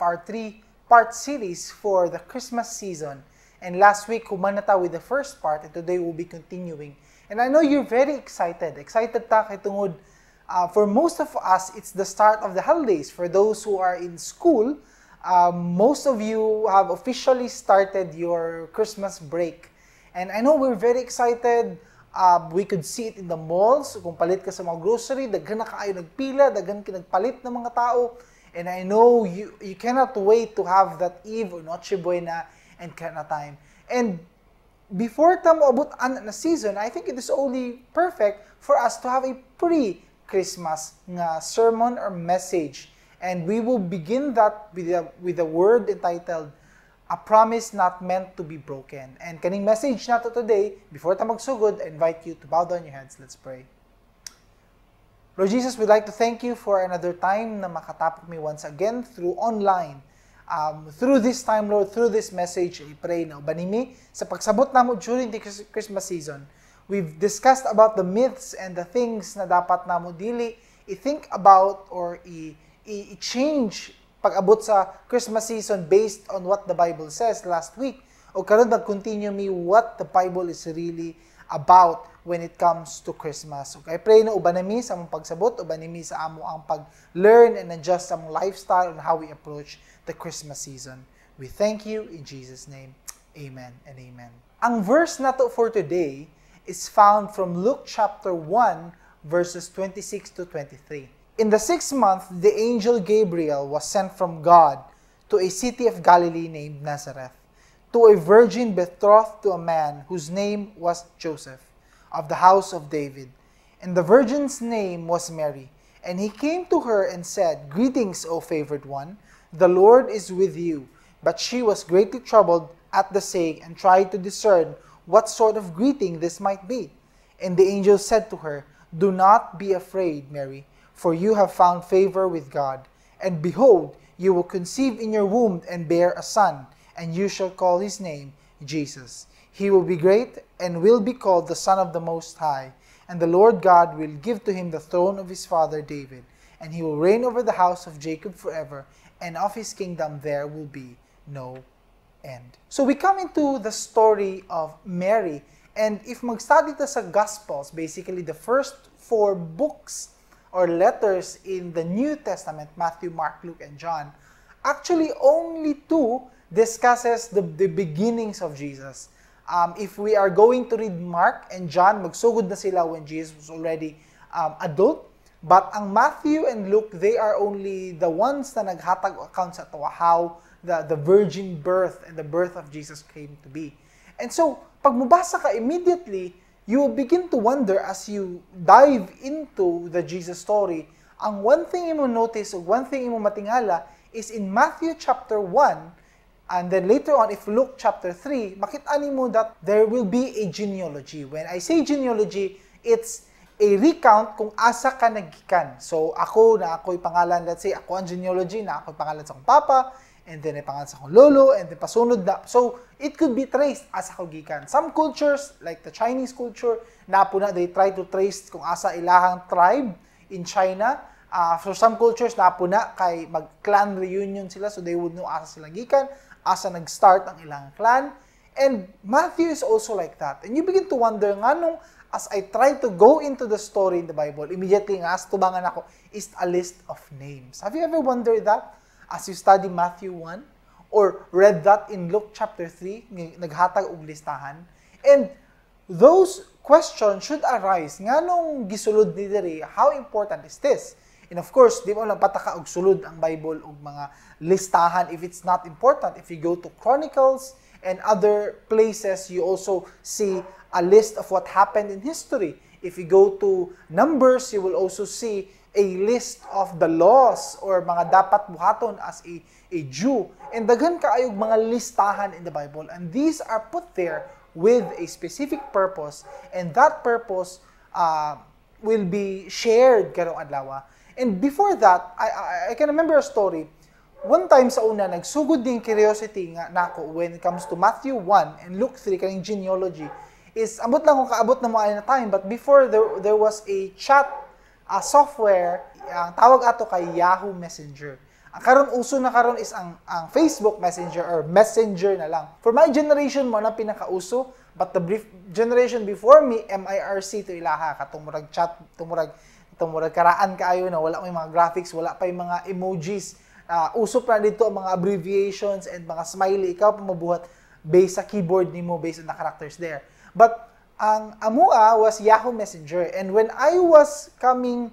Our three-part series for the Christmas season. And last week, human na ta with the first part, and today we'll be continuing. And I know you're very excited. Excited ta kay tungod, for most of us, it's the start of the holidays. For those who are in school, most of you have officially started your Christmas break. And I know we're very excited. We could see it in the malls. Kung palit ka sa mga grocery, daghan na kaayo nagpila, daghan ka nagpalit ng mga tao. And I know you cannot wait to have that Eve or Noche Buena and kana time. And before ta moabot ana na season, I think it is only perfect for us to have a pre-Christmas nga sermon or message. And we will begin that with a word entitled "A Promise Not Meant to be Broken." And kaning message nato today, before ta magsugod, I invite you to bow down your heads. Let's pray. Lord Jesus, we'd like to thank you for another time na makatapok mi once again through online. Through this time, Lord, through this message, I pray na ubani mi sa pagsabot namo during the Christmas season. We've discussed about the myths and the things na dapat namo dili i-think about or i-change pag-abot sa Christmas season based on what the Bible says last week. O karon mag-continue mi what the Bible is really about when it comes to Christmas. Okay, pray na uban mi sa among pagsabot, uban mi sa amo ang pag-learn and adjust sa among lifestyle on how we approach the Christmas season. We thank you in Jesus' name. Amen and amen. Ang verse nato for today is found from Luke chapter 1 verses 26 to 23. In the sixth month, the angel Gabriel was sent from God to a city of Galilee named Nazareth, to a virgin betrothed to a man whose name was Joseph, of the house of David. And the virgin's name was Mary. And he came to her and said, "Greetings, O favored one, the Lord is with you." But she was greatly troubled at the saying and tried to discern what sort of greeting this might be. And the angel said to her, "Do not be afraid, Mary, for you have found favor with God. And behold, you will conceive in your womb and bear a son, and you shall call his name Jesus. He will be great and will be called the Son of the Most High. And the Lord God will give to him the throne of his father David, and he will reign over the house of Jacob forever, and of his kingdom there will be no end." So we come into the story of Mary, and if mag-study ta sa Gospels, basically the first four books or letters in the New Testament, Matthew, Mark, Luke, and John, actually only two discusses the beginnings of Jesus. If we are going to read Mark and John, magsugod na sila when Jesus was already adult. But ang Matthew and Luke, they are only the ones na naghatag account sa ato how the virgin birth and the birth of Jesus came to be. And so, pag mubasa ka immediately, you will begin to wonder as you dive into the Jesus story. Ang one thing imo notice o one thing imo matingala is in Matthew chapter 1, and then later on, if Luke chapter 3, makita nimo that there will be a genealogy. When I say genealogy, it's a recount kung asa ka nagikan. So ako na ako'y pangalan, let's say ako ang genealogy, na ako'y pangalan sa akong papa, and then ay pangalan sa akong lolo, and then pasunod na. So it could be traced asa ko gikan. Some cultures, like the Chinese culture, naa po na, they try to trace kung asa ilahang tribe in China. For some cultures, naa po na kay mag-clan reunion sila, so they would know asa sila gikan, asa nag-start ang ilang clan. And Matthew is also like that. And you begin to wonder, nganong as I try to go into the story in the Bible, immediately nga as tubangan ako is a list of names. Have you ever wondered that as you study Matthew 1? Or read that in Luke chapter 3, naghatag og listahan? And those questions should arise. Nganong gisulod ni diri, how important is this? And of course, di mo lang pataka og sulod ang Bible og mga listahan if it's not important. If you go to Chronicles and other places, you also see a list of what happened in history. If you go to Numbers, you will also see a list of the laws or mga dapat buhaton as a Jew. And daghan kaayog mga listahan in the Bible. And these are put there with a specific purpose. And that purpose will be shared karong adlaw. And before that, I can remember a story. One time sa una, nagsugod din curiosity nga nako when it comes to Matthew 1 and Luke 3, kaning genealogy, is ambot lang kung kaabot na mo ay na time, but before there was a chat a software, ang tawag ato kay Yahoo Messenger. Ang karon, uso na karon is ang Facebook Messenger or Messenger na lang. For my generation, mao na pinakauso, but the brief generation before me, mIRC to ilaha, katong murag chat, tumurag karaan kaayo na wala may mga graphics, wala pa yung mga emojis. Uso pa dito ang mga abbreviations and mga smiley, ikaw pa mabuhat based sa keyboard nimo, based on the characters there. But ang amua was Yahoo Messenger, and when I was coming,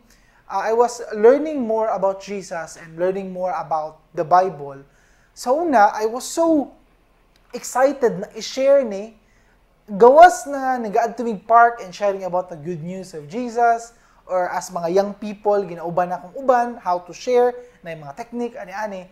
I was learning more about Jesus and learning more about the Bible. Sa una, I was so excited na i-share ni gawas na nagaadto mig park and sharing about the good news of Jesus, or as mga young people ginauban akong uban how to share na yung mga technique ani-ani.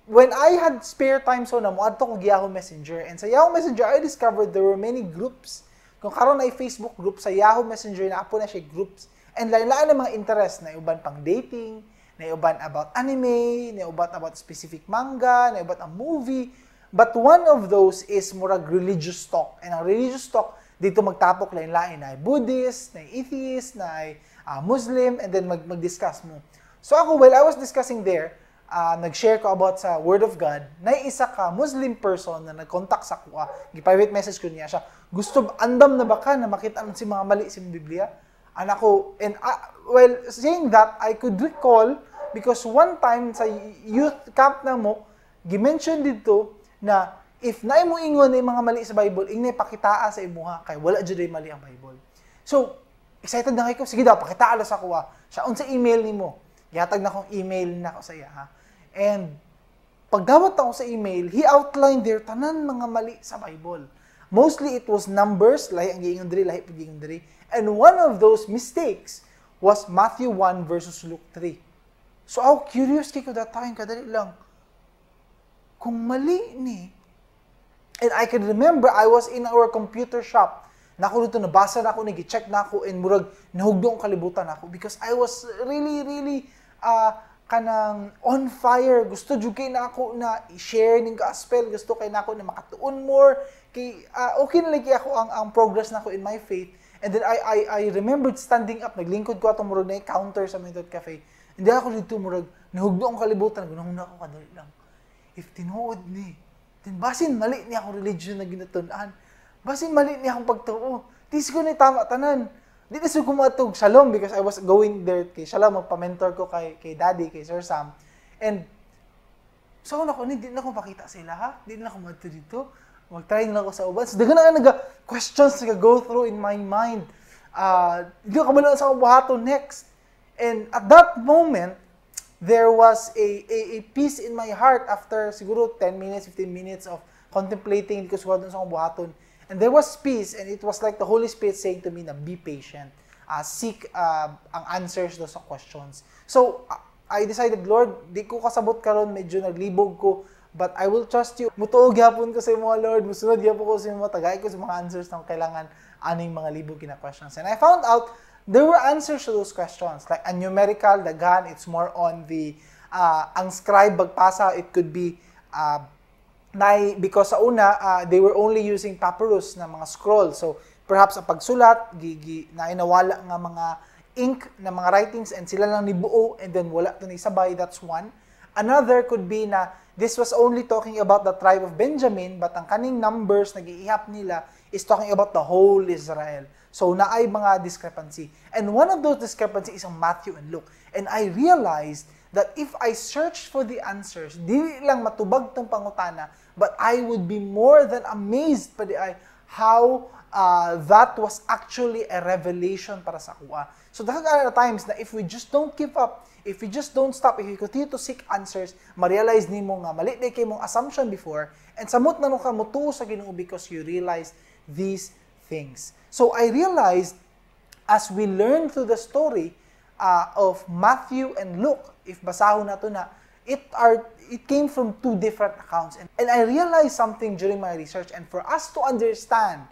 When I had spare time, so na moadto ko Yahoo Messenger, and sa Yahoo Messenger I discovered there were many groups. Kung karon ay Facebook group, sa Yahoo Messenger naa pod na siya groups, and lain-lain ang mga interest na uban pang dating, na uban about anime, na uban about specific manga, na uban ang movie. But one of those is murag religious talk. And ang religious talk, dito magtapok lain-lain na Buddhist, na atheist, na Muslim, and then mag-discuss mo. So ako, while I was discussing there, nag-share ko about sa Word of God, na isa ka Muslim person na nag-contact sa ako, gi-private message ko niya siya, "Gusto, andam na ba ka na makita si mga mali sa Biblia?" And ako, and well, saying that, I could recall, because one time sa youth camp na mo, gi-mention dito na if naay mo ingon na mga mali sa Bible, ingnay pakitaa sa imuha kay wala jud mali ang Bible. So, excited na kay ko, "Sige daw, pakitaa sa ako." Siya, "Unsa email nimo?" Gihatag na akong email nako sa iya, ha. And pagdawat ako sa email, he outlined there tanan mga mali sa Bible. Mostly it was numbers, lahi ang giingon diri, lahi pud giingon diri. And one of those mistakes was Matthew 1 versus Luke 3. So ako, curious kay ko that time, kadali lang. Kung mali ni, and I can remember I was in our computer shop. Nako dito, nabasa na ako, nag-check na ako, and murag nahugdo ang kalibutan ako because I was really, really kanang on fire. Gusto jud kay na ako na i-share ning gospel. Gusto kay na ako na makatuon more. Kay okay na lagi ako ang progress nako in my faith. And then I remembered standing up, naglingkod ko atong murag na counter sa Mintot Cafe. Hindi ako dito murag nahugdo ang kalibutan, gunahon ako, kadali lang. If tinuod ni, then basin mali ni akong religion na ginatun-an. Basin mali ni akong pagtuo. Di ko ni tama tanan. Di na ko moadtog Shalom because I was going there kay Shalom, magpa-mentor ko kay Daddy, kay Sir Sam. And so ako, hindi na ko pakita sila, ha. Di na ako moadto dito. Mag-try na ako sa uban. So, daghan na naga questions na go through in my mind. Hindi ko kabalo sa akong buhaton next. And at that moment, there was a peace in my heart after siguro 10 minutes, 15 minutes of contemplating, hindi ko siguro sa akong buhaton. And there was peace, and it was like the Holy Spirit saying to me na be patient. Seek ang answers do sa questions. So, I decided, "Lord, di ko kasabot karon, medyo naglibog ko, but I will trust you. Mutuo gyapon ko sa imo, Lord. Musunod gyapon ko sa imo, tagay ko sa mga answers na kailangan aning mga libog kina questions." And I found out there were answers to those questions. Like a numerical, daghan, it's more on the, ang scribe bagpasa, it could be, na, because sa una, they were only using papyrus na mga scroll. So, perhaps ang pagsulat, gi, na nawala nga mga ink na mga writings and sila lang nibuo and then wala to ni sabay, that's one. Another could be na this was only talking about the tribe of Benjamin, but ang kaning numbers na giihap nila is talking about the whole Israel. So naay mga discrepancy. And one of those discrepancy is ang Matthew and Luke. And I realized that if I searched for the answers, dili lang matubag tong pangutana, but I would be more than amazed pa di ay how that was actually a revelation para sa akoa. So daghan are times na if we just don't give up, if we just don't stop, if we continue to seek answers, ma-realize nimo nga mali na kay mong assumption before, and samot na nung ka mutuo sa Ginoo because you realize these things. So I realized as we learn through the story of Matthew and Luke, if basahon nato na, it came from two different accounts. And I realized something during my research, and for us to understand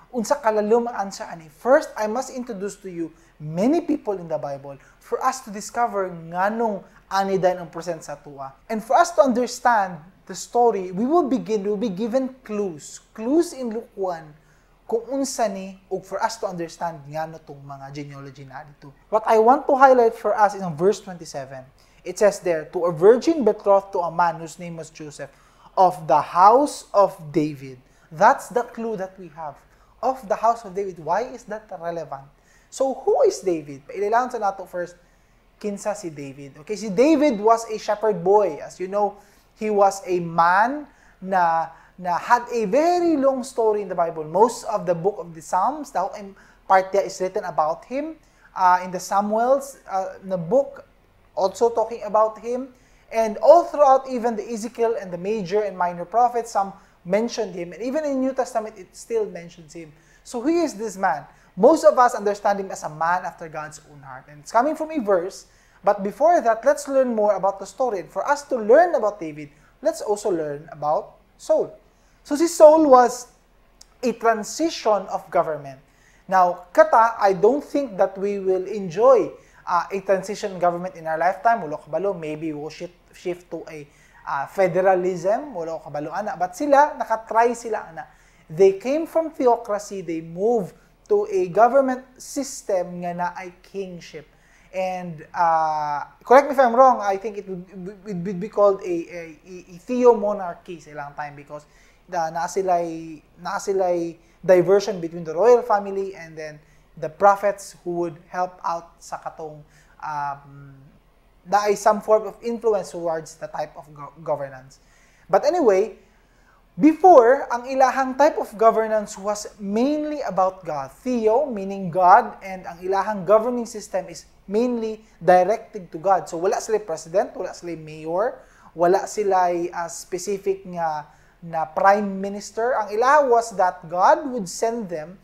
unsa kalalom ang answer ani, first I must introduce to you many people in the Bible for us to discover nganong ani din ang present sa tuwa. And for us to understand the story, we will be given clues. Clues in Luke 1 kung unsa ni ug for us to understand ngano tong mga genealogy na dito. What I want to highlight for us is ang verse 27. It says there, "To a virgin betrothed to a man whose name was Joseph, of the house of David." That's the clue that we have. Of the house of David. Why is that relevant? So, who is David? Pailalahan sa nato first, kinsa si David. Okay, si David was a shepherd boy. As you know, he was a man na had a very long story in the Bible. Most of the book of the Psalms, the whole part is written about him. In the Samuels, the book, also talking about him. And all throughout even the Ezekiel and the major and minor prophets, some mentioned him. And even in New Testament, it still mentions him. So who is this man? Most of us understand him as a man after God's own heart. And it's coming from a verse. But before that, let's learn more about the story. And for us to learn about David, let's also learn about Saul. So si Saul was a transition of government. Now, kata, I don't think that we will enjoy a transition government in our lifetime. Wala kabalo, maybe we'll shift to a federalism. Wala kabalo ana. But sila, nakatry sila ana. They came from theocracy, they moved to a government system nga naay kingship. And correct me if I'm wrong, I think it would be called a theomonarchy sa ilang time because naa sila'y diversion between the royal family and then the prophets who would help out sa katong naay some form of influence towards the type of governance. But anyway, before, ang ilahang type of governance was mainly about God. Theo, meaning God, and ang ilahang governing system is mainly directed to God. So wala sila president, wala sila mayor, wala sila specific nga na prime minister. Ang ilaha was that God would send them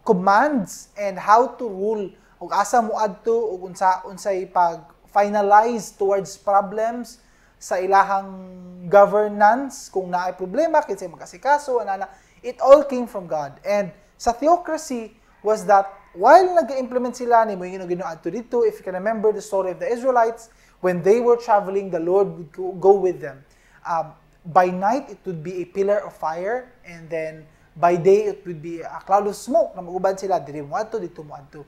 commands and how to rule ug asa mo adto ug unsa unsay pag finalize towards problems sa ilahang governance. Kung naay problema, kinsay magasikaso ana, it all came from God. And sa theocracy was that while nag-implement sila ni mo yung Ginoo adto dito, if you can remember the story of the Israelites when they were traveling, the Lord would go with them. By night it would be a pillar of fire, and then by day it would be a cloud of smoke na maguban sila, diri mo adto, dito mo adto.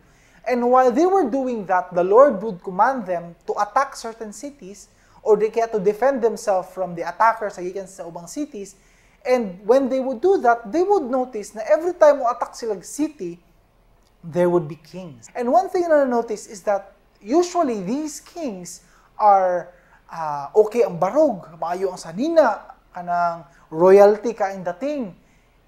And while they were doing that, the Lord would command them to attack certain cities or they kaya to defend themselves from the attackers sa gikan sa ubang cities. And when they would do that, they would notice na every time mo attack sila city, there would be kings. And one thing na notice is that usually these kings are okay ang barog, maayo ang sanina, kanang royalty ka in dating.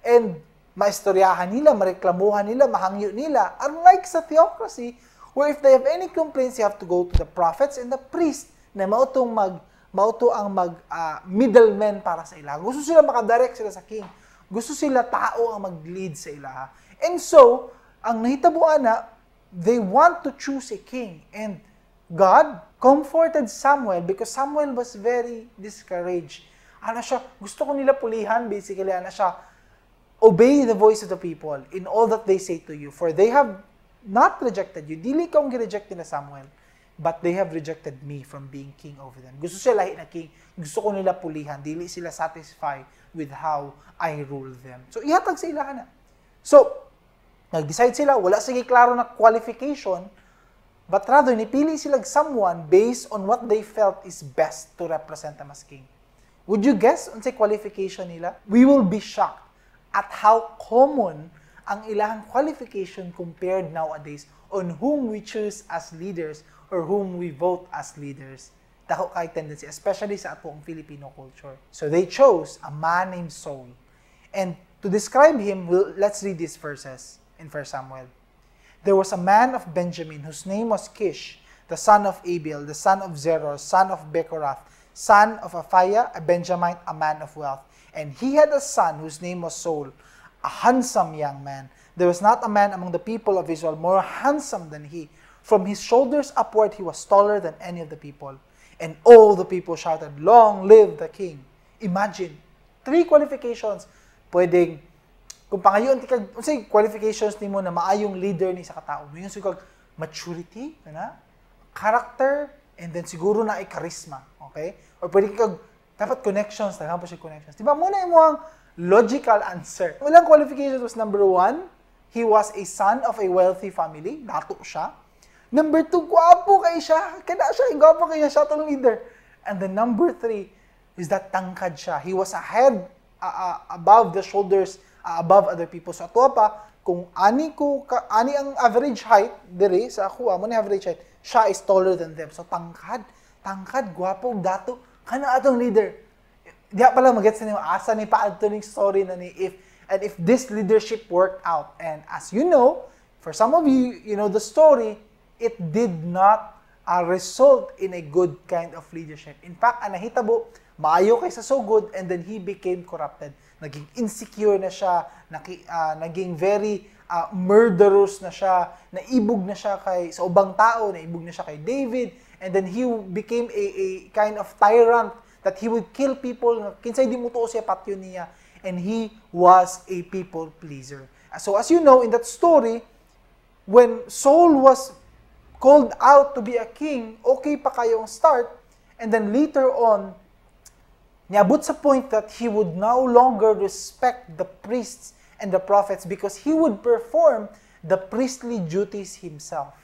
And maistoryahan nila, mareklamuhan nila, mahangyo nila. Unlike sa theocracy, where if they have any complaints, you have to go to the prophets and the priests na mauto ang mag middlemen para sa ila. Gusto sila makadirect sila sa king. Gusto sila tao ang mag-lead sa ila. And so, ang nahitabuan na, they want to choose a king. And God comforted Samuel because Samuel was very discouraged. Ana siya, gusto ko nila pulihan, basically, ana siya, "Obey the voice of the people in all that they say to you, for they have not rejected you." Dili ka reject nila, Samuel, but they have rejected me from being king over them. Gusto sila lahi na king. Gusto ko nila pulihan. Dili sila satisfied with how I rule them. So, ihatag sa ila na. So, nag-decide sila, wala sige klaro na qualification, but rather, nipili sila someone based on what they felt is best to represent them as king. Would you guess unsay qualification nila? We will be shocked at how common ang ilang qualification compared nowadays on whom we choose as leaders or whom we vote as leaders. Dako kay tendency, especially sa atong Filipino culture. So they chose a man named Saul. And to describe him, let's read these verses in 1 Samuel. "There was a man of Benjamin whose name was Kish, the son of Abiel, the son of Zeror, son of Bechorath, son of Aphiah, a Benjamite, a man of wealth. And he had a son whose name was Saul, a handsome young man. There was not a man among the people of Israel more handsome than he. From his shoulders upward, he was taller than any of the people. And all the people shouted, 'Long live the king!'" Imagine, three qualifications. Pwedeng, kung pangayon, kag, unsay qualifications nimo na maayong leader ni sa katao? Moingon siguro maturity, kana? Character, and then siguro na ay charisma. Okay? Or pwede kag, dapat connections, daghan pa siya connections. Di ba? Muna imo ang logical answer. Walang qualifications was number one, he was a son of a wealthy family, dato siya. Number two, gwapo kay siya. Kada siya, gwapo kay siya atong leader. And the number three is that tangkad siya. He was ahead, above the shoulders, above other people. So ato pa, kung ani ko ka, ani ang average height diri sa ako, amo ni average height, siya is taller than them. So tangkad, tangkad, gwapo, dato, kana atong leader. Diha pa lang magets ninyo asa ni paadto ning story na ni if and if this leadership worked out. And as you know, for some of you, you know the story, it did not result in a good kind of leadership. In fact, ang nahitabo, maayo kay sa sugod and then he became corrupted. Naging insecure na siya, naging very murderous na siya, naibog na siya kay sa ubang tao, naibog na siya kay David, and then he became a kind of tyrant that he would kill people, kinsay di mutuo siya, patyon niya, and he was a people pleaser. So as you know, in that story, when Saul was called out to be a king, okay pa kayo ang start, and then later on, niabot sa point that he would no longer respect the priests and the prophets because he would perform the priestly duties himself.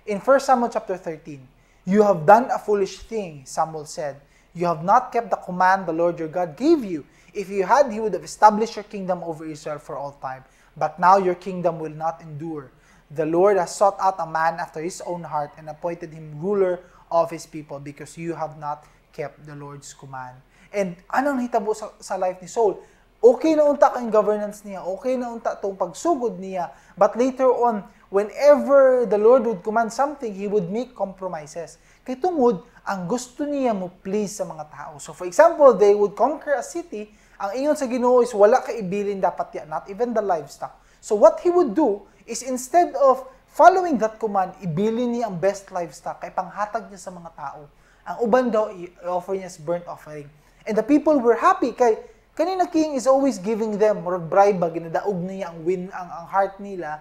In 1 Samuel chapter 13, "You have done a foolish thing," Samuel said. "You have not kept the command the Lord your God gave you. If you had, he would have established your kingdom over Israel for all time. But now your kingdom will not endure. The Lord has sought out a man after his own heart and appointed him ruler of his people because you have not kept the Lord's command." And anong nahitabo sa life ni Saul? Okay na unta ang governance niya, okay na unta tong pagsugod niya, but later on, whenever the Lord would command something, he would make compromises. Kay tungod, ang gusto niya mo please sa mga tao. So for example, they would conquer a city, ang ingon sa Ginoo is wala ka ibilin dapat ya, not even the livestock. So what he would do is instead of following that command, ibilin niya ang best livestock kay panghatag niya sa mga tao. Ang uban daw i-offer niya as burnt offering. And the people were happy kay kanina king is always giving them murag bribe ba, ginadaog niya ang win ang heart nila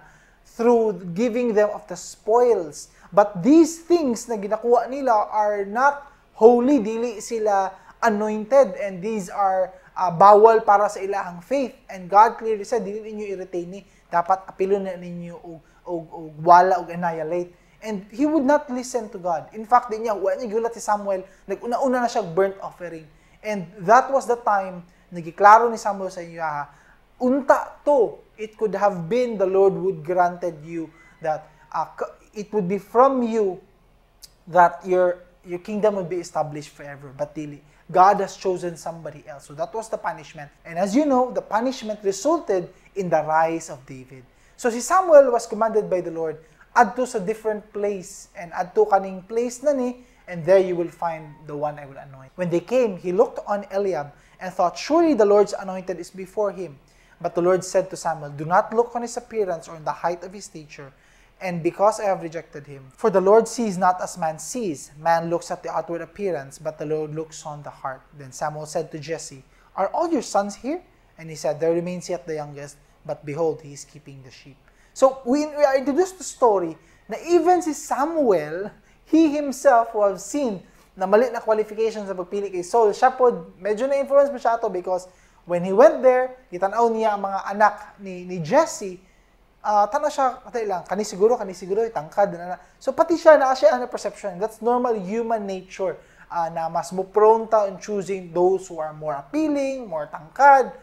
through giving them of the spoils. But these things na ginakuha nila are not holy, dili sila anointed, and these are bawal para sa ilahang faith. And God clearly said, dili ninyo i-retain ni, dapat apilon na ninyo og wala og annihilate. And he would not listen to God. In fact, di niya, wala niya gihulat si Samuel, nag-una-una na siya burnt offering. And that was the time nagiklaro ni Samuel sa inyo, ha, unta to, it could have been the Lord would granted you that it would be from you that your kingdom would be established forever. But dili. God has chosen somebody else. So that was the punishment. And as you know, the punishment resulted in the rise of David. So si Samuel was commanded by the Lord, adto sa different place, and adto kaning place na ni, and there you will find the one I will anoint. When they came, he looked on Eliab and thought, "Surely the Lord's anointed is before him." But the Lord said to Samuel, "Do not look on his appearance or on the height of his stature, and because I have rejected him. For the Lord sees not as man sees. Man looks at the outward appearance, but the Lord looks on the heart." Then Samuel said to Jesse, "Are all your sons here?" And he said, "There remains yet the youngest, but behold, he is keeping the sheep." So we are introduced to story na even si Samuel, he himself who have seen na mali na qualification sa pagpili kay Saul, siya po, medyo na-influence pa siya ato because when he went there, gitanaw niya ang mga anak ni Jesse, tanaw siya, katay lang, kani siguro, tangkad, na. So pati siya, naa siya na perception. That's normal human nature, na mas mo prone ta in choosing those who are more appealing, more tangkad,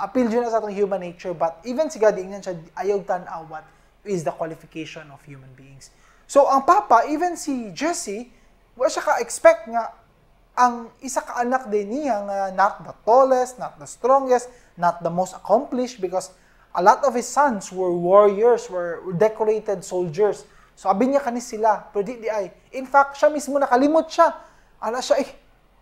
appeal yun na sa atong human nature. But even si God, ingnan siya, ayaw tan-aw what is the qualification of human beings. So ang papa, even si Jesse, wala siya ka-expect nga ang isa ka anak din niya nga not the tallest, not the strongest, not the most accomplished, because a lot of his sons were warriors, were decorated soldiers. So abi niya kani sila, pero di ay. In fact, siya mismo nakalimot siya. Ala siya, eh,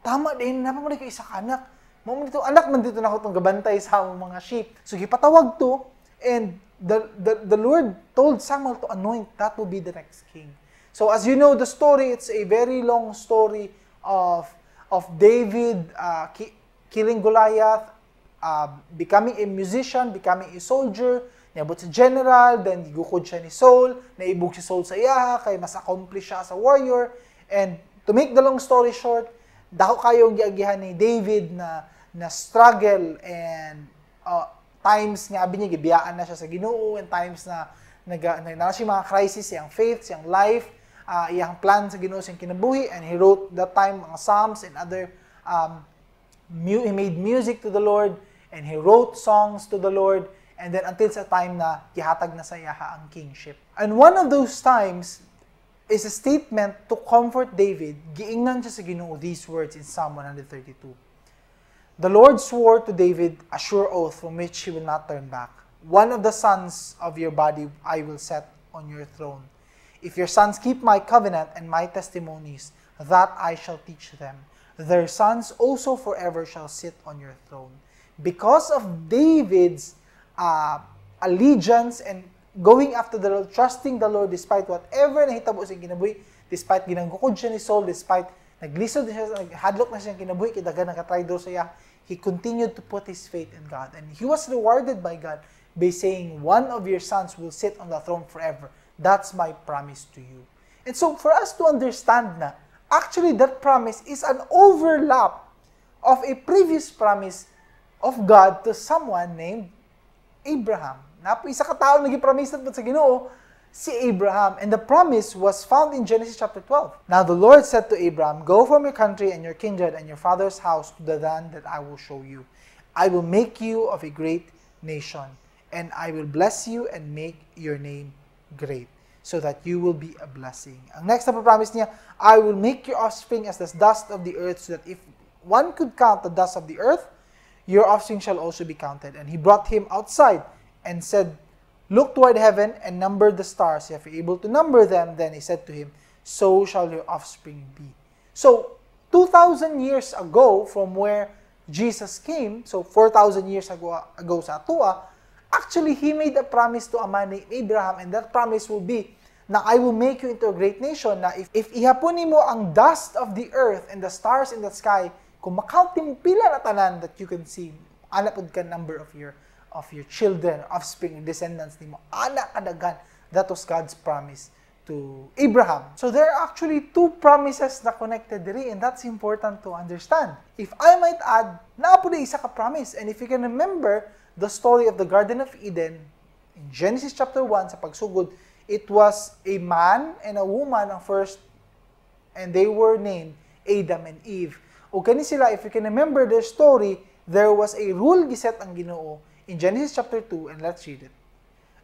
tama din, napa mo isa ka anak. Mo man dito, anak man dito na ako itong gabantay sa among mga sheep. So gipatawag to, and the Lord told Samuel to anoint, that will be the next king. So as you know the story, it's a very long story of David killing Goliath, becoming a musician, becoming a soldier, niabot sa general, then gigukod siya ni Saul, naibog si Saul sa iyaha, kay mas accomplished siya as a warrior. And to make the long story short, dako kayong giagihan ni David na struggle and times nga abi niya gibiyaan na siya sa Ginoo and times na naga na, na siya mga crisis siyang faith, siyang life. iyang plan sa Ginoo sa kinabuhi, and he wrote that time mga psalms and other he made music to the Lord and he wrote songs to the Lord, and then until sa time na gihatag na sa iyaha ang kingship. And one of those times is a statement to comfort David. Giingnan siya sa Ginoo these words in Psalm 132. "The Lord swore to David a sure oath from which he will not turn back. One of the sons of your body I will set on your throne. If your sons keep my covenant and my testimonies, that I shall teach them, their sons also forever shall sit on your throne." Because of David's allegiance and going after the Lord, trusting the Lord despite whatever nahitabo sa kinabuhi, despite ginanggukod siya ni Saul, despite naglisod siya, naghadlok na siyang kinabuhi, kay daghan nakatraydor sa iya, he continued to put his faith in God. And he was rewarded by God by saying, "One of your sons will sit on the throne forever. That's my promise to you." And so for us to understand na, actually that promise is an overlap of a previous promise of God to someone named Abraham. Naa poy isa ka tao naging promise sa Ginoo, si Abraham. And the promise was found in Genesis chapter 12. "Now the Lord said to Abraham, 'Go from your country and your kindred and your father's house to the land that I will show you. I will make you of a great nation, and I will bless you and make your name great, so that you will be a blessing.'" Ang next na promise niya, "I will make your offspring as the dust of the earth, so that if one could count the dust of the earth, your offspring shall also be counted." And he brought him outside and said, "Look toward heaven and number the stars, if you're able to number them." Then he said to him, "So shall your offspring be." So, 2,000 years ago from where Jesus came, so 4,000 years ago sa atoa, actually, he made a promise to a man named Abraham, and that promise will be na "I will make you into a great nation," na if ihapon nimo ang dust of the earth and the stars in the sky, kung makount mo pila na tanan that you can see, ana pud ka number of your children, offspring, descendants nimo. Ana kadaghan. That was God's promise to Abraham. So there are actually two promises na connected diri, and that's important to understand. If I might add, naa pod isa ka promise. And if you can remember the story of the Garden of Eden in Genesis chapter 1 sa pagsugod, it was a man and a woman ang first, and they were named Adam and Eve. O kani sila, if you can remember their story, there was a rule giset ang Ginoo in Genesis chapter 2, and let's read it.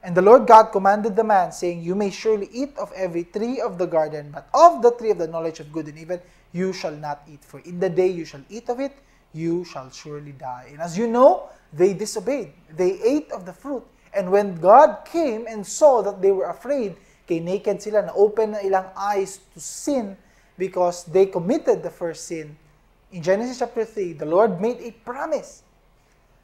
"And the Lord God commanded the man, saying, 'You may surely eat of every tree of the garden, but of the tree of the knowledge of good and evil you shall not eat. For in the day you shall eat of it, you shall surely die.'" And as you know, they disobeyed. They ate of the fruit. And when God came and saw that they were afraid, kay naked sila, na open na ilang eyes to sin because they committed the first sin. In Genesis chapter 3, the Lord made a promise.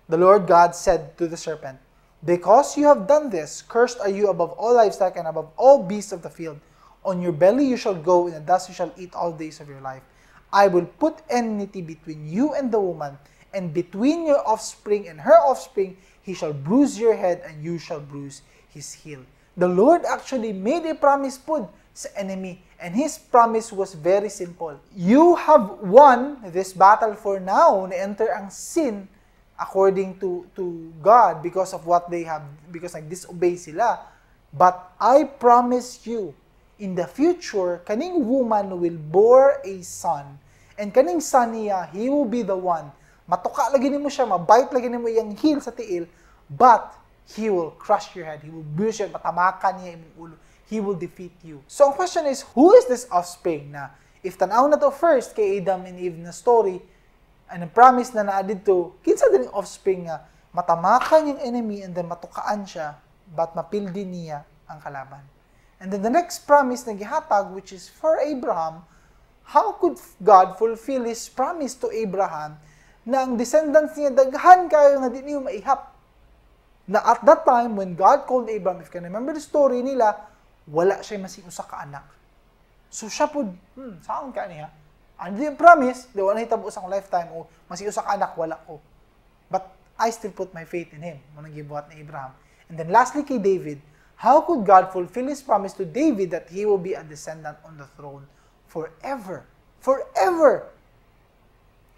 "The Lord God said to the serpent, 'Because you have done this, cursed are you above all livestock and above all beasts of the field. On your belly you shall go, and the dust you shall eat all days of your life. I will put enmity between you and the woman, and between your offspring and her offspring. He shall bruise your head, and you shall bruise his heel.'" The Lord actually made a promise pud sa enemy, and his promise was very simple. You have won this battle for now, na-enter ang sin according to God because of what they have, because nag-disobey sila. "But I promise you, in the future, kaning woman will bore a son, and kaning son niya, he will be the one. Matuka lagi nimo siya, mabite lagi nimo iyang heel sa tiil, but he will crush your head, he will bruise your head, matamakan niya imong ulo, he will defeat you." So ang question is, who is this offspring na, if tanaw na to first kay Adam and Eve na story, and ang promise na naa didto, kinsa din offspring nga matamakan yung enemy and then matukaan siya, but mapildi niya ang kalaban? And then the next promise na gihatag, which is for Abraham, how could God fulfill His promise to Abraham na ang descendants niya daghan kayo nga di niyo maihap? Na at that time, when God called Abraham, if you can remember the story nila, wala siya masing usa ka anak. So siya pud, saan ka niya? Ano yung promise? Di wala nahitabo sa akong lifetime o masing usa ka anak, wala ko. But I still put my faith in him. Mao nang gibuhat ni Abraham. And then lastly kay David, how could God fulfill His promise to David that he will be a descendant on the throne forever? Forever!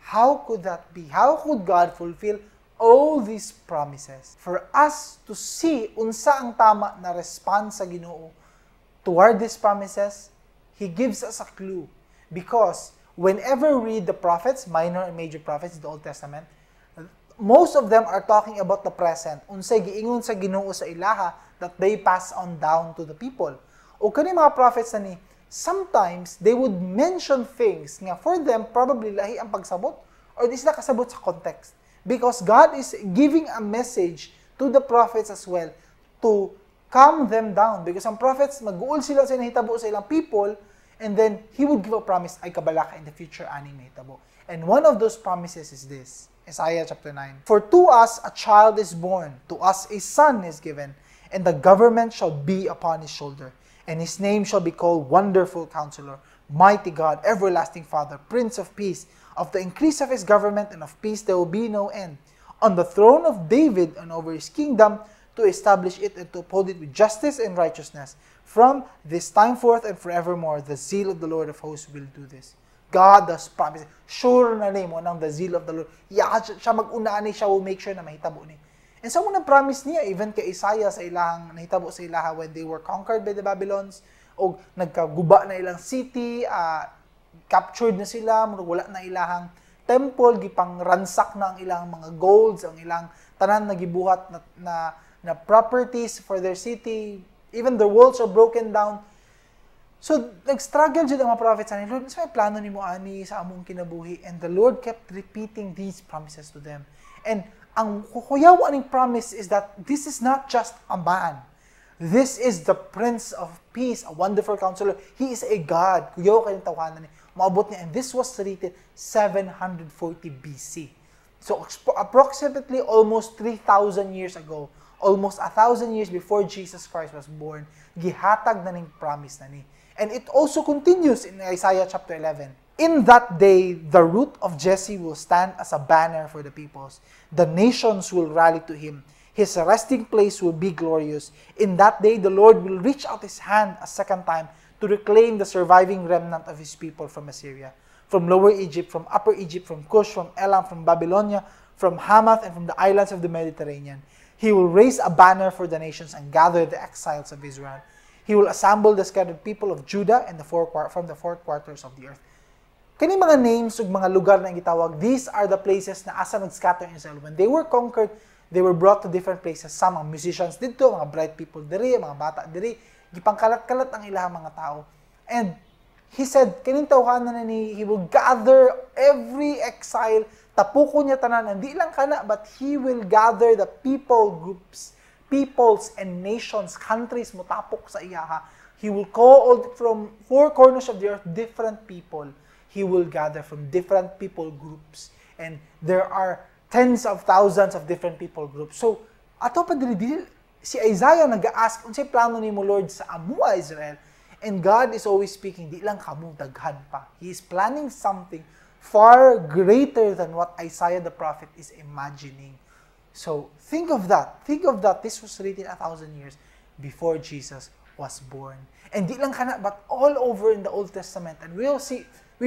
How could that be? How could God fulfill all these promises? For us to see unsa ang tama na response sa Ginoo toward these promises, He gives us a clue because whenever we read the prophets, minor and major prophets in the Old Testament, most of them are talking about the present. Unsay giingon sa Ginoo sa ilaha that they pass on down to the people. O kani mga prophets na ni, sometimes they would mention things nga for them probably lahi ang pagsabot or di sila kasabot sa context. Because God is giving a message to the prophets as well to calm them down. Because ang prophets, mag-uol sila sa nahitabo sa ilang people, and then He would give a promise, "Ay kabalaka, in the future aning mahitabo." And one of those promises is this, Isaiah chapter 9. "For to us a child is born, to us a son is given, and the government shall be upon his shoulder. And his name shall be called Wonderful Counselor, Mighty God, Everlasting Father, Prince of Peace. Of the increase of his government and of peace there will be no end. On the throne of David and over his kingdom, to establish it and to uphold it with justice and righteousness. From this time forth and forevermore, the zeal of the Lord of hosts will do this." God does promise. Sure na nimo nang the zeal of the Lord. Yeah, siya mag-una ani, siya will make sure na mahitabo ni. And sa unang promise niya, even kay Isaiah sa ilang nahitabo sa ilaha when they were conquered by the Babylons, o nagkaguba na ilang city, captured na sila, murag wala na ilahang temple, gipang ransack na ang ilang mga golds, ang ilang tanan na gibuhat na properties for their city, even the walls are broken down. So, nag-struggle jud ang mga prophets ani, "Lord, unsa may plano nimo ani sa among kinabuhi?" And the Lord kept repeating these promises to them. And ang kukuyaw aning promise is that this is not just a man. This is the Prince of Peace, a Wonderful Counselor. He is a God. Kuyaw kayong tawhanan ni. Maabot niya. And this was written 740 BC. So, approximately almost 3,000 years ago, almost 1,000 years before Jesus Christ was born, gihatag na ning promise na ni. And it also continues in Isaiah chapter 11. "In that day, the root of Jesse will stand as a banner for the peoples. The nations will rally to him. His resting place will be glorious. In that day, the Lord will reach out his hand a second time to reclaim the surviving remnant of his people from Assyria, from Lower Egypt, from Upper Egypt, from Cush, from Elam, from Babylonia, from Hamath, and from the islands of the Mediterranean. He will raise a banner for the nations and gather the exiles of Israel. He will assemble the scattered people of Judah and the four from the four quarters of the earth." Kani mga names ug mga lugar na gitawag, these are the places na asa nag-scatter in Israel. When they were conquered, they were brought to different places. Some mga musicians didto, mga bright people diri, mga bata diri, gipangkalat-kalat ang ilang mga tao. And he said, kining tawhana na ni, he will gather every exile, tapuko niya tanan, hindi lang kana, but he will gather the people groups, peoples and nations, countries, mutapok sa iyaha. He will call all from four corners of the earth, different people. He will gather from different people groups. And there are tens of thousands of different people groups. So, ato pa dili, dili si Isaiah nag-ask, "Unsay plano nimo, Lord, sa amua Israel?" And God is always speaking, "Di lang kamo, daghan pa." He is planning something far greater than what Isaiah the prophet is imagining. So, think of that. Think of that. This was written 1,000 years before Jesus was born. And di lang kana, but all over in the Old Testament. And we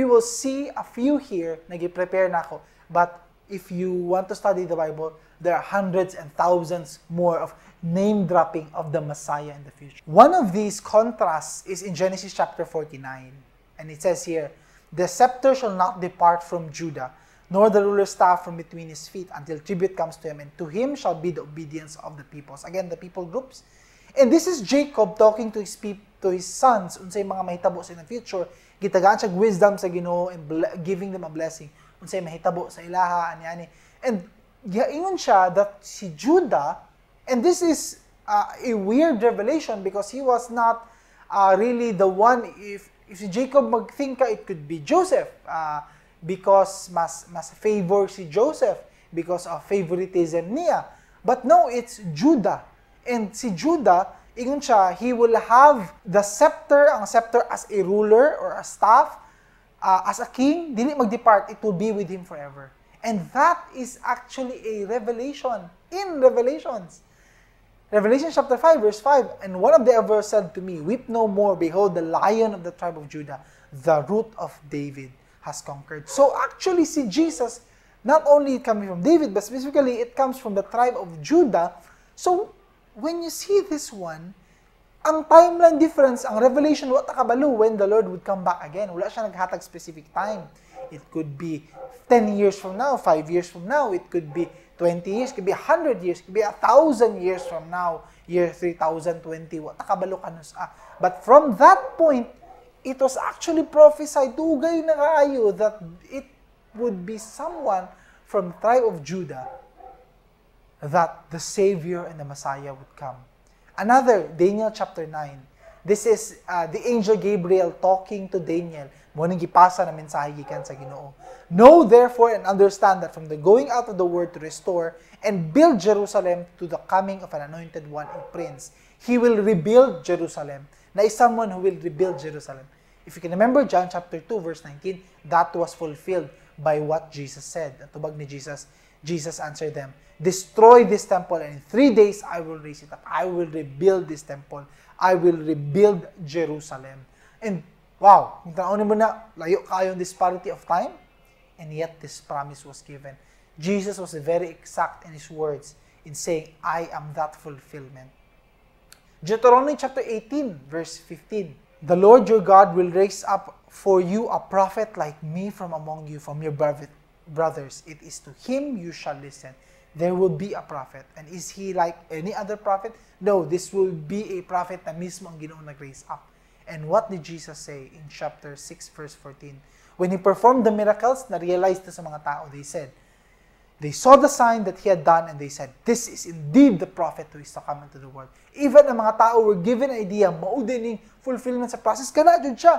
will see a few here, nag-prepare na ako. But if you want to study the Bible, there are hundreds and thousands more of name dropping of the Messiah in the future. One of these contrasts is in Genesis chapter 49. And it says here, "The scepter shall not depart from Judah, nor the ruler's staff from between his feet until tribute comes to him, and to him shall be the obedience of the peoples." Again, the people groups. And this is Jacob talking to his sons unsay mga mahitabo sa in the future. Gitagaan siya wisdom sa Ginoo and giving them a blessing. Unsay mahitabo sa ilaha ani ani. And giingon siya that si Judah, and this is a weird revelation because he was not really the one. If si Jacob mag-think ka, it could be Joseph because mas favor si Joseph because of favoritism niya. But no, it's Judah. And si Judah, ingon siya, he will have the scepter, ang scepter as a ruler or a staff, as a king, dili mag-depart, it will be with him forever. And that is actually a revelation in Revelations. Revelation chapter 5, verse 5, "And one of the elders said to me, 'Weep no more. Behold, the Lion of the tribe of Judah, the Root of David, has conquered.'" So actually, si Jesus, not only coming from David, but specifically, it comes from the tribe of Judah. So when you see this one, Ang timeline difference, ang Revelation, wa ta kabalo when the Lord would come back again. Wala siya naghatag specific time. It could be 10 years from now, 5 years from now, it could be 20 years, it could be 100 years, it could be 1,000 years from now, year 3020, wa ta kabalo kanus-a. But from that point, it was actually prophesied dugay na kaayo that it would be someone from the tribe of Judah that the Savior and the Messiah would come. Another, Daniel chapter 9. This is the angel Gabriel talking to Daniel. Mao ning gipasa na mensahe gikan sa Ginoo. "Know therefore and understand that from the going out of the word to restore and build Jerusalem to the coming of an anointed one, a prince, he will rebuild Jerusalem." Na is someone who will rebuild Jerusalem. If you can remember John chapter 2 verse 19, that was fulfilled by what Jesus said. Ang tubag ni Jesus, Jesus answered them, "Destroy this temple, and in 3 days I will raise it up." I will rebuild this temple. I will rebuild Jerusalem. And wow, kung tan-awon mo na, layo kaayo ang disparity of time, and yet this promise was given. Jesus was very exact in his words in saying, "I am that fulfillment." Deuteronomy chapter 18, verse 15. "The Lord your God will raise up for you a prophet like me from among you, from your brothers. It is to him you shall listen." There will be a prophet. And is he like any other prophet? No, this will be a prophet na mismo ang Ginoo nag-raise up. And what did Jesus say in chapter 6, verse 14? When he performed the miracles, na-realize to sa mga tao, they said, they saw the sign that he had done and they said, "This is indeed the prophet who is to come into the world." Even ang mga tao were given an idea, mao diay ning fulfillment sa promise, kana jud siya.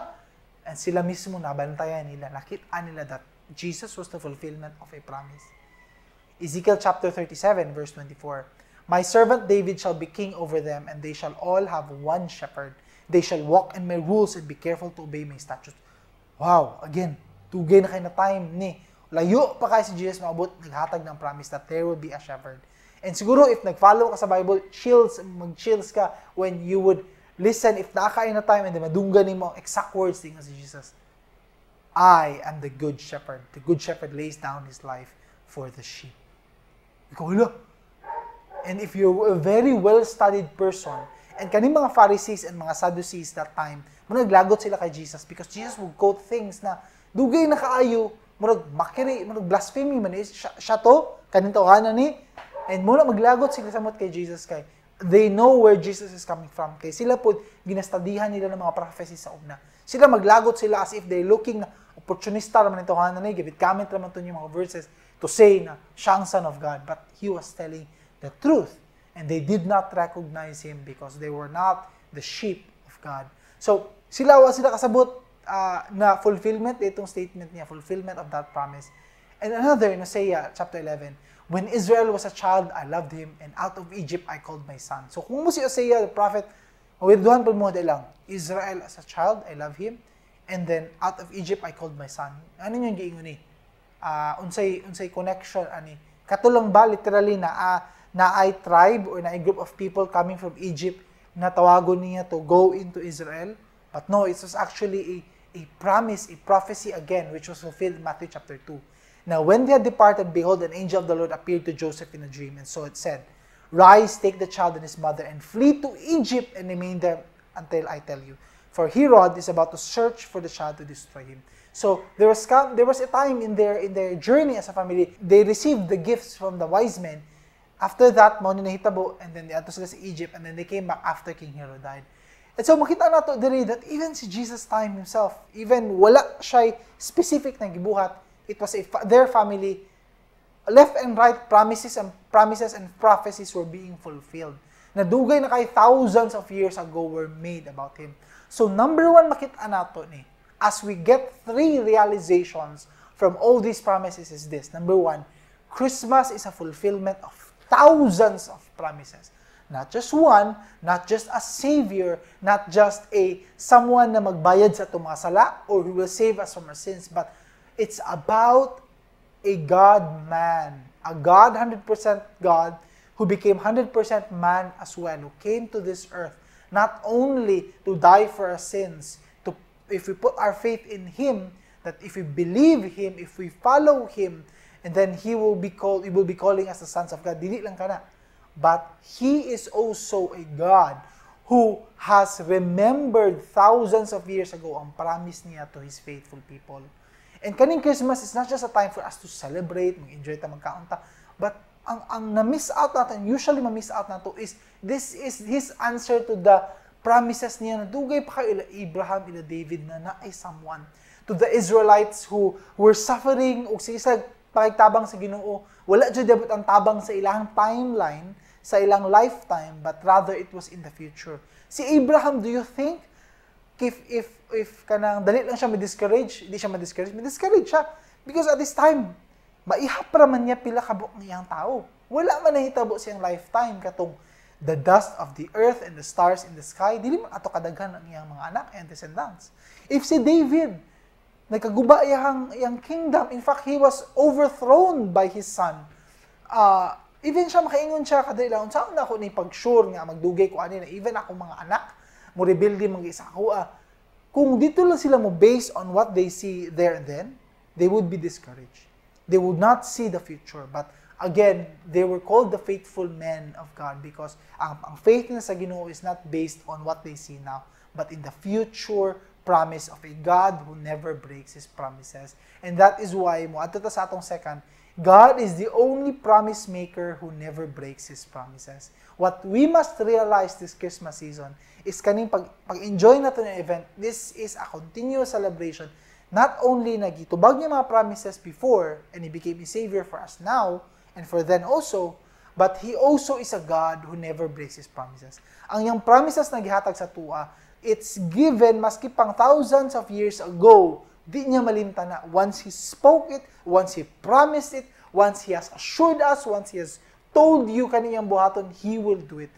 And sila mismo nabantayan nila, nakita nila that Jesus was the fulfillment of a promise. Ezekiel chapter 37, verse 24. "My servant David shall be king over them, and they shall all have one shepherd. They shall walk in my rules and be careful to obey my statutes." Wow, again, dugay na kaayo na time ni. Layo pa kaayo si Jesus maabot, naghatag ng promise that there will be a shepherd. And siguro if nag-follow ka sa Bible, chills, mag-chills ka when you would listen, if naa kay na time and then madunggan nimo ang exact words dingon si Jesus. "I am the good shepherd. The good shepherd lays down his life for the sheep." Ikaw, hala. And if you're a very well-studied person, and kaning mga Pharisees and mga Sadducees that time, murag naglagot sila kay Jesus because Jesus would quote things na dugay na kaayo, murag mockery, murag blasphemy man is siya, siya to, kaning tawhana ni, and muna maglagot sila samot kay Jesus kay they know where Jesus is coming from. Kay sila po, ginastadihan nila ng mga prophecies sa una. Sila maglagot sila as if they're looking na opportunista naman ito na ni, give it comment naman to yung mga verses to say na siya ang Son of God. But he was telling the truth. And they did not recognize him because they were not the sheep of God. So, sila wa sila kasabot na fulfillment itong statement niya, fulfillment of that promise. And another in Hosea chapter 11, "When Israel was a child, I loved him, and out of Egypt I called my son." So kung mo si Hosea, the prophet, mawirduhan po mo lang, "Israel as a child, I love him, and then out of Egypt I called my son." Ano yung giingon ni? Unsay connection ani? Katulong ba literally na ay tribe or na ay group of people coming from Egypt na tawagon niya to go into Israel? But no, it was actually a promise, a prophecy again, which was fulfilled in Matthew chapter 2. "Now, when they had departed, behold, an angel of the Lord appeared to Joseph in a dream, and so it said, 'Rise, take the child and his mother, and flee to Egypt and remain there until I tell you. For Herod is about to search for the child to destroy him.'" So there was a time in their journey as a family, they received the gifts from the wise men. After that, mao ni nahitabo, and then they sila sa Egypt, and then they came back after King Herod died. And so makita nato diri that even si Jesus time himself, even wala siya specific na gibuhat, it was their family, left and right promises and prophecies were being fulfilled. Nadugay na kay thousands of years ago were made about him. So number one makita nato ni, as we get three realizations from all these promises, is this. Number one, Christmas is a fulfillment of thousands of promises. Not just one, not just a savior, not just a someone na magbayad sa atong mga sala or who will save us from our sins, but it's about a God-man, a God, 100% God, who became 100% man as well, who came to this earth not only to die for our sins, to if we put our faith in Him, that if we believe Him, if we follow Him, and then He will be calling us the sons of God. Dili lang kana. But He is also a God who has remembered thousands of years ago ang promise niya to His faithful people. And kaning Christmas is not just a time for us to celebrate, mag-enjoy ta, magkaon ta, but ang na-miss out natin, usually ma-miss out nato is, this is His answer to the promises niya na dugay pa kay ila Abraham, ila David na naay someone. To the Israelites who were suffering ug sige pakigtabang sa Ginoo, wala jud dapat ang tabang sa ilang timeline, sa ilang lifetime, but rather it was in the future. Si Abraham, do you think if kanang dali lang siya ma-discourage? Di siya ma-discourage, ma-discourage siya. Because at this time, maihap ra man niya pila ka buok iyang tao. Wala man nahitabo siyang lifetime katong the dust of the earth and the stars in the sky, dili man ato kadaghan ang iyang mga anak and descendants. If si David, nagkaguba iyang kingdom, in fact, he was overthrown by his son. Even siya makaingon siya kadali lang, unsaon na ako ni pag-sure nga magdugay ko ani na even ako mga anak mo rebelde man sa ako ah. Kung dito lang sila mo based on what they see there and then, they would be discouraged. They would not see the future. But again, they were called the faithful men of God because ang faith nila sa Ginoo is not based on what they see now, but in the future promise of a God who never breaks His promises. And that is why, mo adto ta sa atong second, God is the only promise maker who never breaks His promises. What we must realize this Christmas season is kaning pag-enjoy nato ng event, this is a continuous celebration. Not only nagitubag niya mga promises before and He became a Savior for us now and for then also, but He also is a God who never breaks His promises. Ang iyang promises na gihatag sa tua, it's given maski pang thousands of years ago, di niya malimtan na. Once He spoke it, once He promised it, once He has assured us, once He has told you kaniyang buhaton, He will do it.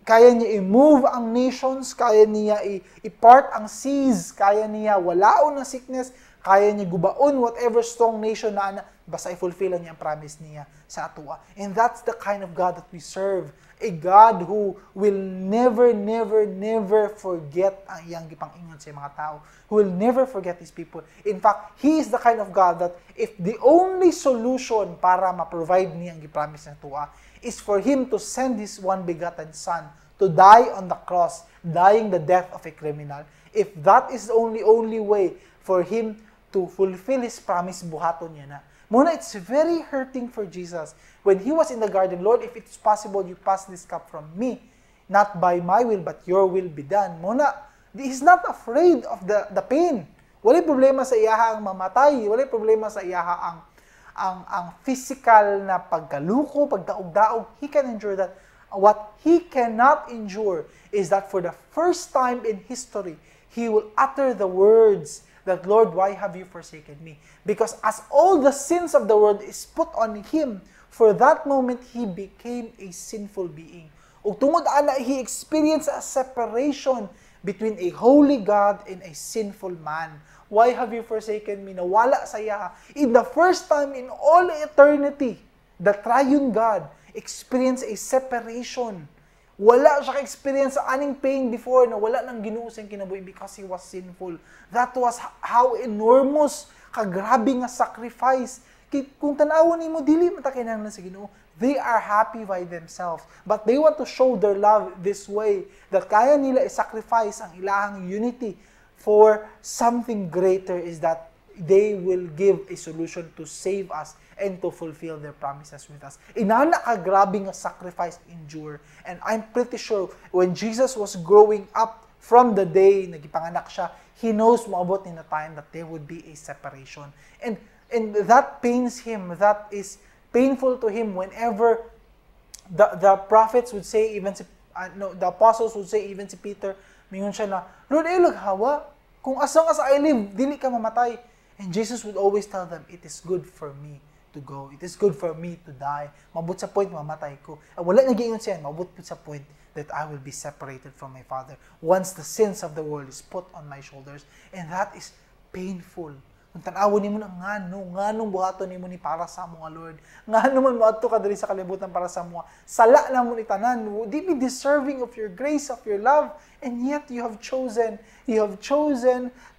Kaya niya i-move ang nations, kaya niya i-part ang seas, kaya niya walaon ang sickness, kaya niya gubaon whatever strong nation na ana, basta i-fulfill niya ang promise niya sa atua. And that's the kind of God that we serve. A God who will never, never, never forget ang iyang gipang-ingon sa mga tao. Who will never forget His people. In fact, He is the kind of God that if the only solution para ma-provide niya ang gipromise sa atua is for Him to send His one begotten Son to die on the cross, dying the death of a criminal. If that is the only way for Him to fulfill His promise, buhaton niya na. Mao na, it's very hurting for Jesus. When He was in the garden, "Lord, if it's possible, you pass this cup from me. Not by my will, but your will be done." Mao na, He's not afraid of the pain. Walay problema sa iyaha ang mamatay. Walay problema sa iyaha ang physical na pagkaluko, pagdaog-daog. He can endure that. What He cannot endure is that for the first time in history, He will utter the words that, "Lord, why have you forsaken me?" Because as all the sins of the world is put on Him, for that moment, He became a sinful being. Ug tungod ana, He experienced a separation between a holy God and a sinful man. "Why have you forsaken me?" Nawala sa iya. In the first time in all eternity, the triune God experienced a separation. Wala siya ka-experience sa aning pain before na wala nang Ginoo sa kinabuhi because He was sinful. That was how enormous, kagrabe nga sacrifice. Kay kung tan-awon nimo, dili man ta kinahanglan sa Ginoo. They are happy by themselves. But they want to show their love this way, that kaya nila i-sacrifice ang ilahang unity for something greater, is that they will give a solution to save us and to fulfill their promises with us. Inana ka grabe nga sacrifice endure. And I'm pretty sure when Jesus was growing up from the day na gipanganak siya, He knows moabot in a time that there would be a separation. And that pains Him. That is painful to Him whenever the prophets would say, even si, no, the apostles would say, even si Peter, mingon siya na, "Lord, ay hawa. Kung as long as I live, dili ka mamatay." And Jesus would always tell them, "It is good for me to go. It is good for me to die. Mabot sa point, mamatay ko." Wala nagiingon siya, mabot sa point that I will be separated from my Father once the sins of the world is put on my shoulders. And that is painful. Kung tan-awon nimo na ngano, nganong buhaton nimo ni para sa amo, Lord? Ngano man moadto ka diri sa kalibutan para sa amo? Sala na mo ni tanan. Di be deserving of your grace, of your love, and yet you have chosen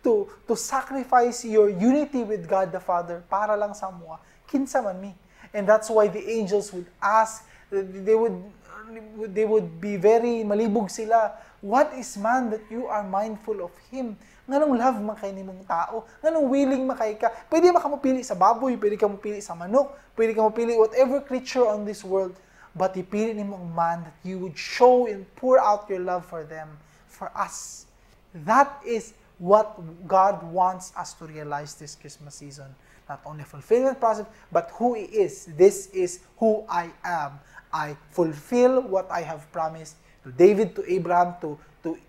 to sacrifice your unity with God the Father para lang sa amo. Kinsa man mi? And that's why the angels would ask They would be very malibog sila. "What is man that you are mindful of him?" Nganong love man kay nimong tao? Nganong willing man kay ka? Pwede man ka mopili sa baboy, pwede ka mopili sa manok, pwede ka mopili whatever creature on this world. But ipili nimo ang man that you would show and pour out your love for them, for us. That is what God wants us to realize this Christmas season. Not only fulfillment process, but who He is. "This is who I am. I fulfill what I have promised to David, to Abraham, to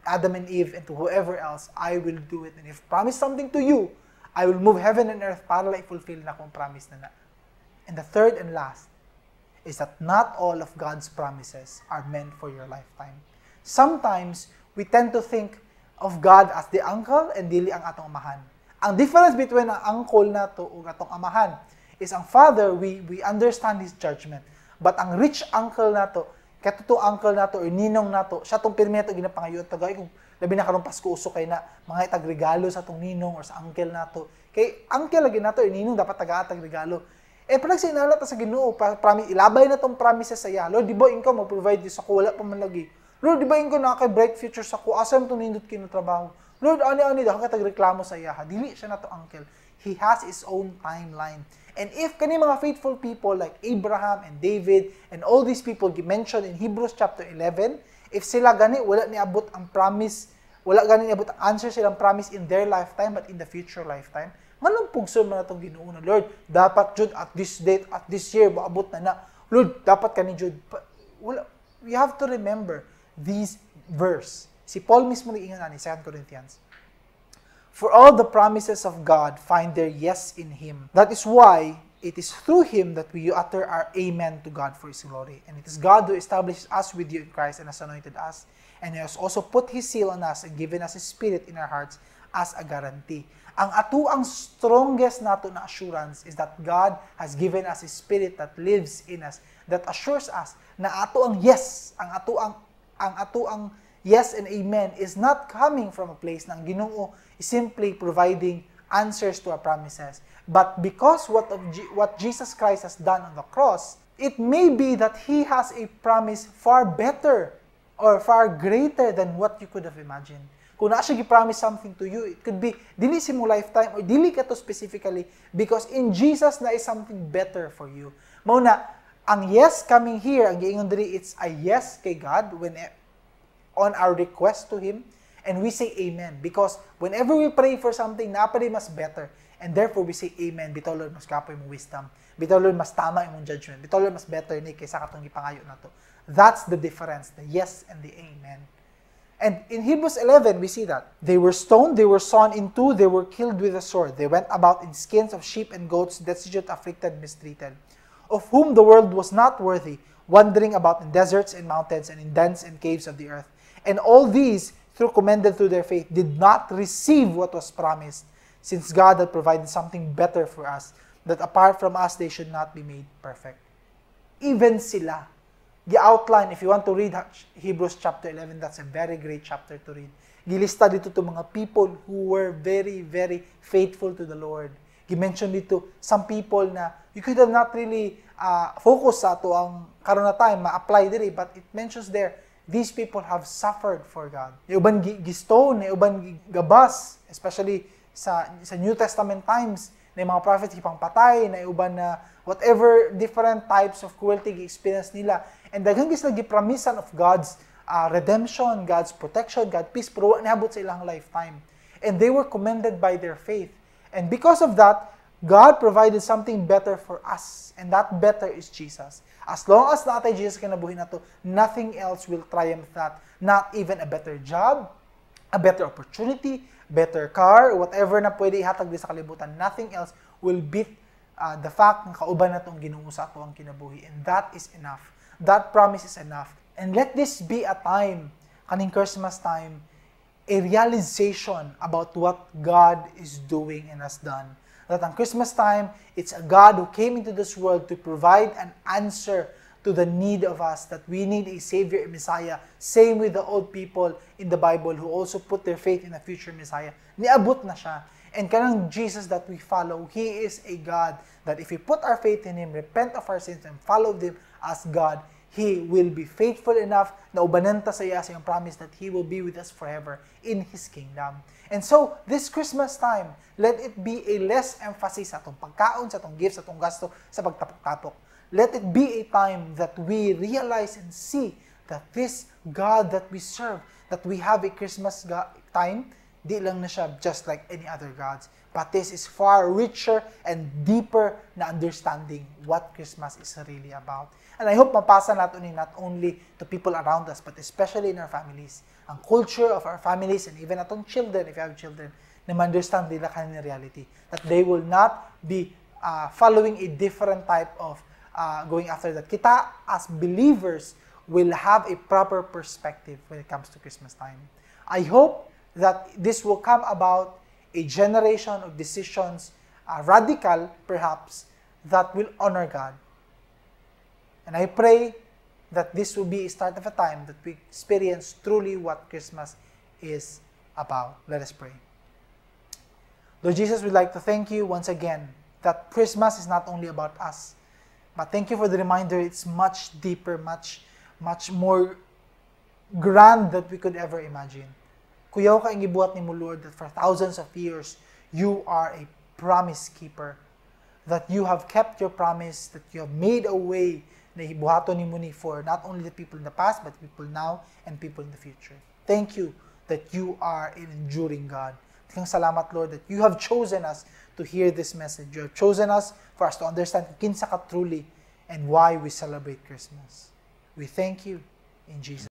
Adam and Eve, and to whoever else. I will do it. And if promise something to you, I will move heaven and earth para lang i-fulfill na akong promise na na." And the third and last is that not all of God's promises are meant for your lifetime. Sometimes, we tend to think of God as the uncle and dili ang atong amahan. Ang difference between ang uncle nato ug atong amahan is ang father, we understand his judgment. But ang rich uncle nato, kato uncle nato or ninong nato, siya tong pirmi nato ginapangayoon tagay kung labi na karong Pasko, uso kay na mga itag regalo sa atong ninong or sa uncle nato. Kay uncle lagi nato or ninong, dapat tagaan tag regalo. Eh, parang sinala ta sa Ginoo, promise, ilabay na tong promises sa iya. "Lord, di ba ikaw mo provide sa ko, wala pa man lagi. Lord, di ba ikaw na kay bright future sa ko, asa man tong nindot kino trabaho? Lord, ani ani," dahil ka reklamo sa iya. Dili siya nato uncle. He has his own timeline. And if kani mga faithful people like Abraham and David and all these people mentioned in Hebrews chapter 11, if sila gani wala niabot ang promise, wala gani niabot ang answer silang promise in their lifetime but in the future lifetime, nganong pugson man atong Ginoo na, "Lord, dapat jud at this date, at this year, maabot na na. Lord, dapat kani jud"? Wala, we have to remember these verse. Si Paul mismo nag-ingon ani, 2 Corinthians. "For all the promises of God find their yes in Him. That is why it is through Him that we utter our amen to God for His glory. And it is God who establishes us with you in Christ and has anointed us. And He has also put His seal on us and given us His Spirit in our hearts as a guarantee." Ang ato ang strongest nato na assurance is that God has given us His Spirit that lives in us, that assures us na ato ang yes, ang ato ang yes and amen is not coming from a place ng Ginoo is simply providing answers to our promises. But because what Jesus Christ has done on the cross, it may be that He has a promise far better or far greater than what you could have imagined. Kung naa siya gi-promise something to you, it could be dili sa imo lifetime or dili ka to specifically because in Jesus na is something better for you. Mao na ang yes coming here, ang giingon diri, it's a yes kay God when on our request to Him, and we say amen because whenever we pray for something, naa pa mas better. And therefore, we say amen. "Bitaw, Lord, mas gwapo imong wisdom. Bitaw, Lord, mas tama imong judgment. Bitaw, Lord, mas better ni kaysa katong gipangayo nato." That's the difference, the yes and the amen. And in Hebrews 11, we see that. "They were stoned, they were sawn in two, they were killed with a sword. They went about in skins of sheep and goats, destitute, afflicted, mistreated, of whom the world was not worthy, wandering about in deserts and mountains and in dens and caves of the earth. And all these, through commended through their faith, did not receive what was promised, since God had provided something better for us, that apart from us, they should not be made perfect." Even sila, the outline, if you want to read Hebrews chapter 11, that's a very great chapter to read. Gilista didto to mga people who were very, very faithful to the Lord. Gi-mention didto some people na you could have not really focus sa ato ang karon na time ma-apply diri, but it mentions there these people have suffered for God. Yung uban gi-stone, yung uban gabas, especially sa New Testament times, na yung mga prophets gipangpatay, na uban na whatever different types of cruelty gi-experience nila. And daghan sila gipromisan of God's redemption, God's protection, God's peace, pero wa niabot sa ilang lifetime. And they were commended by their faith. And because of that, God provided something better for us. And that better is Jesus. As long as naa tay Jesus kinabuhi nato, nothing else will triumph that. Not even a better job, a better opportunity, better car, whatever na pwede ihatag di sa kalibutan. Nothing else will beat the fact nga kauban nato ang Ginoo sa ato ang kinabuhi. And that is enough. That promise is enough. And let this be a time, kaning Christmas time, a realization about what God is doing and has done. That ang Christmas time, it's a God who came into this world to provide an answer to the need of us, that we need a Savior, a Messiah. Same with the old people in the Bible who also put their faith in a future Messiah. Niabot na siya. And kanang Jesus that we follow, He is a God that if we put our faith in Him, repent of our sins, and follow Him as God, He will be faithful enough na ubanan ta sa iya sa iyang promise that He will be with us forever in His kingdom. And so, this Christmas time, let it be a less emphasis sa atong pagkaon, sa atong gifts, sa atong gasto, sa pagtapok-tapok. Let it be a time that we realize and see that this God that we serve, that we have a Christmas time, di lang na siya just like any other gods. But this is far richer and deeper na understanding what Christmas is really about. And I hope mapasa nato ni not only to people around us, but especially in our families. Ang culture of our families and even atong children, if you have children, na ma-understand nila kaning reality. That they will not be following a different type of going after that. Kita, as believers, will have a proper perspective when it comes to Christmas time. I hope that this will come about a generation of decisions, radical perhaps, that will honor God. And I pray that this will be a start of a time that we experience truly what Christmas is about. Let us pray. Lord Jesus, we'd like to thank you once again that Christmas is not only about us, but thank you for the reminder it's much deeper, much, much more grand that we could ever imagine. Kuyaw kaayo gibuhat nimo, Lord, that for thousands of years, you are a promise keeper. That you have kept your promise, that you have made a way na buhaton nimo ni for not only the people in the past, but people now and people in the future. Thank you that you are an enduring God. Daghang salamat, Lord, that you have chosen us to hear this message. You have chosen us for us to understand kung kinsa ka truly and why we celebrate Christmas. We thank you in Jesus'